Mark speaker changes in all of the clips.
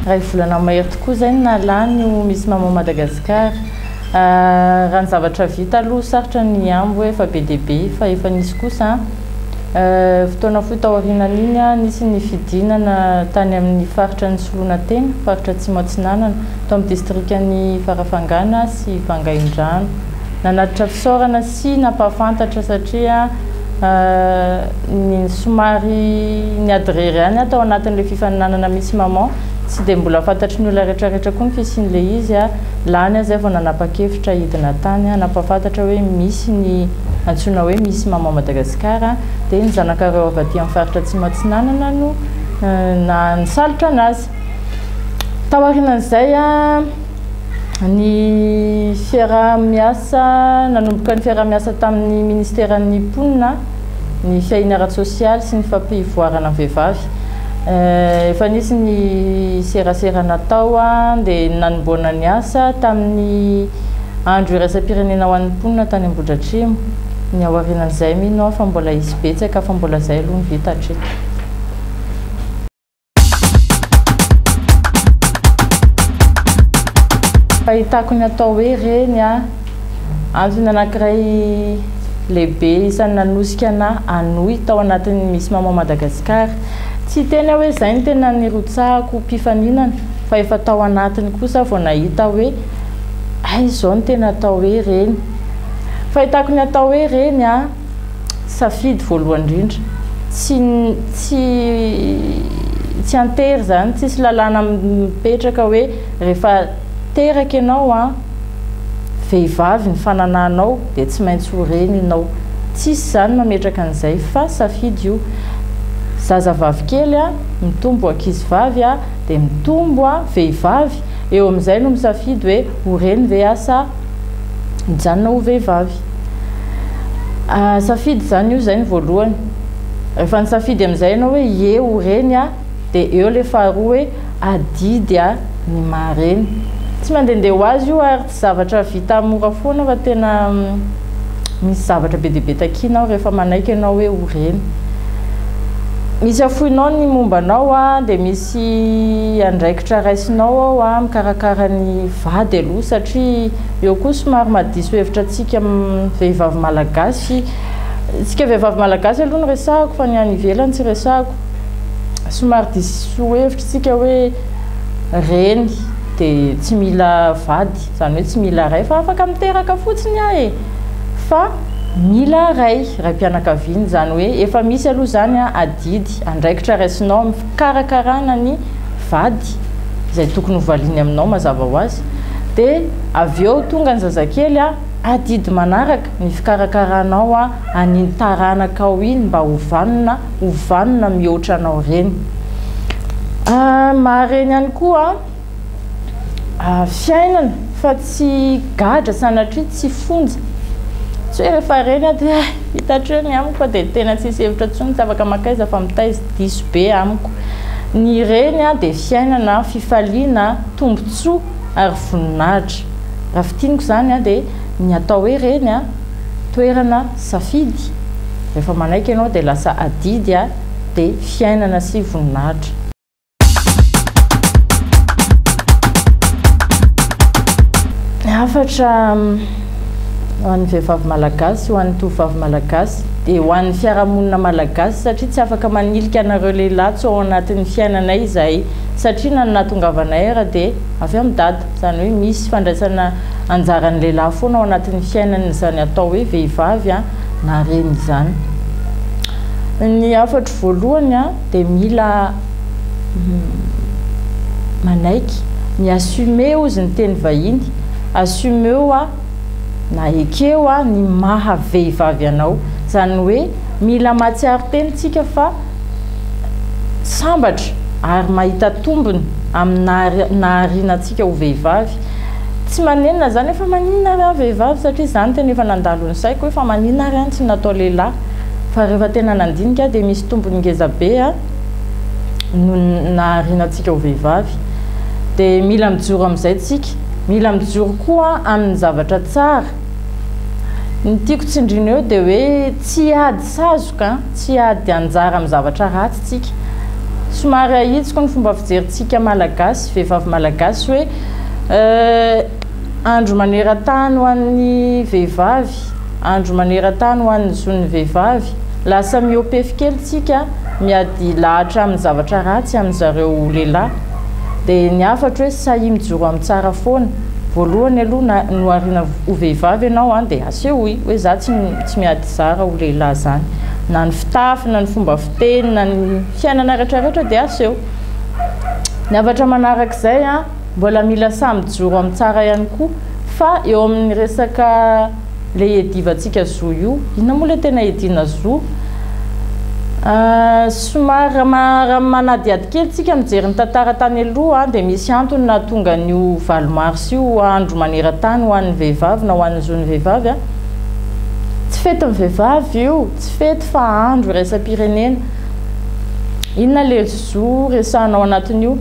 Speaker 1: Iray volana mahery tokoa izay no nahalany io Miss Maman Madagascar. Raha ny zavatra vita aloha sarotra ny hihambo hoe efa be dia be fa efa nisy kosa. Fotoana fohy taorianan'iny, nisy ny fidinana tany amin'ny faritra nisoloana tena, faritra Atsimo Atsinanana, tao amin'ny distrikan'i Farafangana sy Vangaindrano. Nanatitra fisaorana sy nampahafantatra satria ny somary niady irery ihany aho tao anatin'ilay fifaninanana Miss Maman. Tsy dia mbola fantatry ny olona rehetrarehetra koa ny fisian'ilay izy. Lany aho izay vao nanapa-kevitra hidina tany nampahafantatra hoe misy ny antsoina hoe Miss Maman Madagascar dia ny zanakareo avy aty amin'ny faritra Atsimo Atsinanana no nisalotra anazy. Taorianan'izay ny fiaraha-miasa, nanomboka ny fiaraha-miasa tamin'ny ministeran'ny mponina, ny fiahiana ara-tsosialy sy ny fampivoarana ny vehivavy. Efa nisy ny serasera natao dia nanombohana ny asa tamin'ny andro iraisam-pirenena ho an'ny mponina tany Ambohidratrimo. Ny aorianan'izay mino aho fa mbola hisy betsaka fa mbola izay aloha no vita hatreto. Fahitako ny atao hoe reny a, antony anankiray lehibe isan'ny nanosika anà hanohy tao anatin'ny Miss Maman Madagascar. Tsy hiteny aho hoe izay no tena nirotsahako ho mpifaninana fa efa tao anatiny kosa aho vao nahita hoe hay izao no tena atao hoe reny. Fahitako ny atao hoe reny a. Safidy voalohany indrindra. Tsy tsy tsy an-tery izany, tsisy lalàna mipetraka hoe rehefa teraka ianao an, vehivavy ny fananahanao dia tsy maintsy ho reny ianao. Tsisy izany mametraka an'izay fa safidy io. Zazavavy kely an, mitombo ankizivavy an, dia mitombo an, vehivavy, eo amin'izay no misafidy hoe ho reny ve aho sa Mijanona ho vehivavy. Safidy izany io, izay ny voalohany. Rehefa nisafidy amin'izay ianao hoe ie ho reny aho, dia eo ilay faharoa hoe adidy aho ny maha reny. Tsy mandehandeha ho azy io ary tsy zavatra vita mora foana fa tena misy zavatra be dia be takiana ao rehefa manaiky ianao hoe ho reny. Misy afoinao ny momba anao dia misy andraikitra raisinao ao mikarakara ny vady aloha satria eo koa somary mahadiso hevitra antsika vehivavy malagasy, isika vehivavy malagasy aloha no resahako fa ny any ivelany tsy resahako, somary diso hevitra isika hoe reny dia tsy mila vady, izany hoe tsy mila ray fa afaka miteraka fotsiny aho e! Fa mila ray, raim-pianakaviana, izany hoe efa misy aloha izany adidy, andraikitra raisinao amin'ny fikarakarana ny vady izay tokony ho valiany aminao mazava ho azy, dia avy eo tonga ny zazakely, adidy manaraka ny fikarakaranao an'iny taranakao iny mba ho vanona, ho vanona mihoatra anao reny. Mahareny ihany koa. fiainana fa tsy gadra sanatria tsy fonja. Tsy hoe rehefa reny aho dia hita hatreo ny amiko fa dia tena tsisy hevitra intsony, tsy afaka mankaiza fa mitaiza, diso be amiko. Ny reny dia fiainana, fifaliana, tombontsoa ary voninahitra. Raha fintiniko izany dia ny atao hoe reny toerana safidy, rehefa manaiky ianao dia lasa adidy dia fiainana sy voninahitra. Hafatra ho an'ny vehivavy malagasy, ho an'ny tovovavy malagasy, dia ho an'ny fiarahamonina malagasy satria tsy afaka manilika anareo lehilahy tsy ao anatin'ny fiainanay izahay satria na ny nahatongavanay ara dia avy amin'i Dada, izany hoe misy fandraisana anjaran'ny lehilahy foana ao anatin'ny fiainan'izany atao hoe vehivavy na reny izany. Ny hafatro voalohany dia mila manaiky, mi-assumer hozy ny teny vahiny, assumeo na ekeo ny maha vehivavy anao. Izany hoe mila mahatsiaro tena isika fa sambatra ary mahita tombony amin'ny nahariana antsika ho vehivavy. Tsy manenina izany hoe fa maninona ary aho vehivavy satria izany tena efa nandalo ny saiko hoe fa maninona ary aho no tsy natao lehilahy. Fa rehefa tena nandinika aho dia misy tombony ngeza be no nahariana antsika ho vehivavy. Dia mila mijoro amin'izay tsika. Mila mijoro koa amin'ny zavatra tsara. Ny tiako tsindriana eo dia hoe tsy hiady sazoka, tsy hiady anjara amin'ny zavatra ratsy tsika. Somary ahitsiko ny fomba fijerintsika Malagasy, vehivavy Malagasy hoe andro maneran-tany ho an'ny vehivavy, andro maneran-tany ho an'ny zon'ny vehivavy. Lasa mihoa-pefy kely tsika, miady lahatra amin'ny zavatra ratsy amin'zareo lehilahy. Dia ny hafatro hoe sahia mijoro amin'ny tsara foana. Voalohany aloha na nohariana ho vehivavy ianao an, dia asehoy hoe za tsy tsy miady zara ho lehilahy zany. Na ny fitafy, na ny fomba fiteny, na ny fiainana rehetra rehetra dia aseho. Ny hafatra manarak'izay an, mbola mila sahy mijoro amin'ny tsara ihany koa fa eo amin'ny resaka le iadivantsika zo io, inona moa le tena iadiana zo? Somary raha manadihady kely tsika mijery ny tantara tany aloha dia misy antony nahatonga an'io valo mars io ho andro maneran-tany ho an'ny vehivavy na ho an'ny zon'ny vehivavy. Tsy fetin'ny vehivavy io, tsy fety fa andro iraisam-pirenena. Inona le zo resahana ao anatin'io?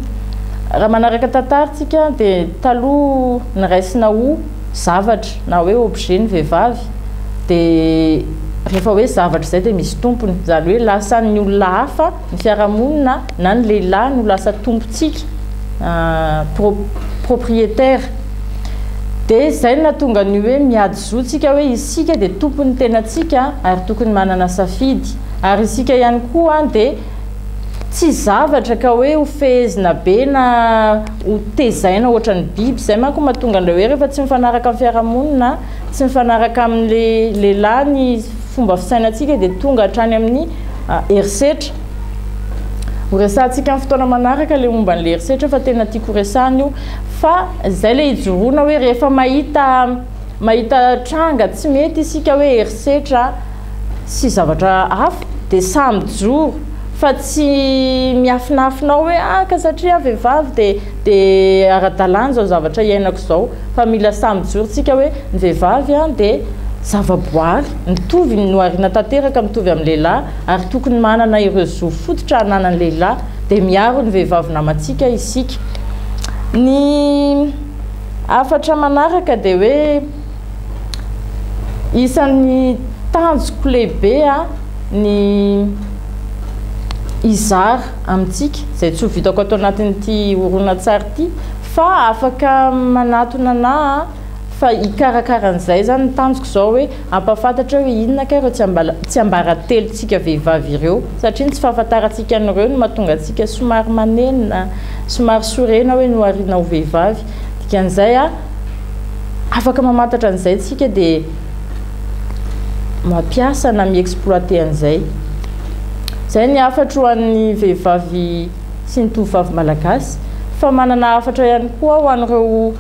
Speaker 1: Raha manaraka tantara tsika dia taloha niraisina ho zavatra na hoe objet ny vehivavy dia rehefa hoe zavatra izay dia misy tompony, izany hoe lasa ny olona hafa, ny fiarahamonina na ny lehilahy no lasa tompontsika, propriétaire. Dia izay no nahatonga ny hoe miady zo tsika hoe isika dia tompon'ny tenantsika ary tokony manana safidy. Ary isika ihany koa dia tsy zavatra ka hoe ho fehezina be na ho tezaina ohatran'ny biby. Izay manko mahatonga an'ilay hoe rehefa tsy mifanaraka amin'ny fiarahamonina, tsy mifanaraka amin'ilay lehilahy ny fomba fisainantsika dia tonga hatrany amin'ny herisetra. Ho resahantsika amin'ny fotoana manaraka ilay momba an'ilay herisetra fa tena tiako ho resahana io. Fa izay ilay ijoroana hoe rehefa mahita mahita tranga tsy mety isika hoe herisetra, sy zavatra hafa dia sahy mijoro fa tsy miafinafina ao hoe ah ka satria aho vehivavy dia dia ara-dalàna izao zavatra iainako izao fa mila sahy mijoro tsika hoe ny vehivavy an dia zavaboary mitovy nohariana tanteraka mitovy amin'ny lehilahy ary tokony manana ireo zo fototra ananan'ny lehilahy dia miaro ny vehivavy namantsika isika. Ny hafatra manaraka dia hoe Isan'ny tanjoko lehibe ny hizara amintsika, izay tsy ho vitako ato anatin'ity horonantsary ity, fa afaka manatona anà fa hikarakara an'izay izany ny tanjoko izao hoe hampahafantatra hoe inona kay ireo tsiambaratelontsika vehivavy ireo, satria ny tsy fahafantarantsika an'ireo no mahatonga antsika somary manenina, somary sorena hoe nohariana ho vehivavy. Dikan'izay Afaka mamantatra an'izay tsika dia mampiasa na mi-exploiter an'izay. Izay ny hafatro ho an'ny vehivavy sy ny tovovavy malagasy. Fa manana hafatra ihany koa aho ho an'ireo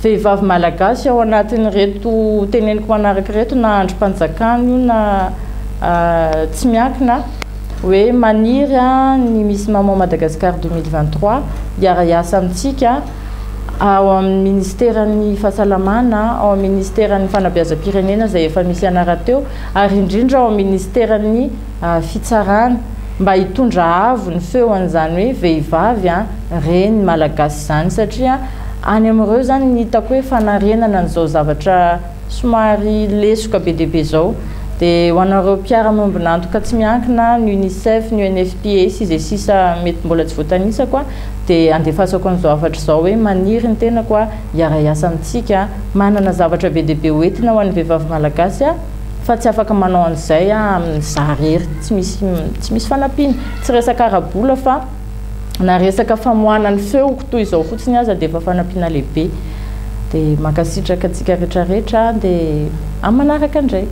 Speaker 1: vehivavy malagasy ao anatin'ireto teneniko manaraka ireto na andrim-panjakana io na tsy miankina hoe maniry ny Miss Maman Madagascar 2023 hiara-hiasa amintsika. ao amin'ny ministeran'ny fahasalamana, ao amin'ny ministeran'ny fanabeazam-pirenena izay efa misy anà rahateo, ary indrindra ao amin'ny ministeran'ny fitsarana mba hitondra avo ny feo an'izany hoe vehivavy reny malagasy izany satria any amin'ireo izany ny hitako hoe fanarenana an'izao zavatra somary lesoka be dia be izao. Dia ho anareo mpiara-miombon'antoka tsy miankina, ny UNICEF, ny UNFPA sy izay sisa mety mbola tsy voatanisako, dia andefasako an'izao hafatra izao hoe maniry ny tenako aho hiara-hiasa amintsika, manana zavatra be dia be ho entina ho an'ny vehivavy malagasy aho fa tsy afaka manao an'izay aho amin'ny za irery, tsy misy tsy misy fanampiana, tsy resaka ara-bola fa na resaka famoahana ny feoko toy izao fotsiny aza dia efa fanampiana lehibe. Dia mankasitraka antsika rehetra rehetra dia amin'ny manaraka indray.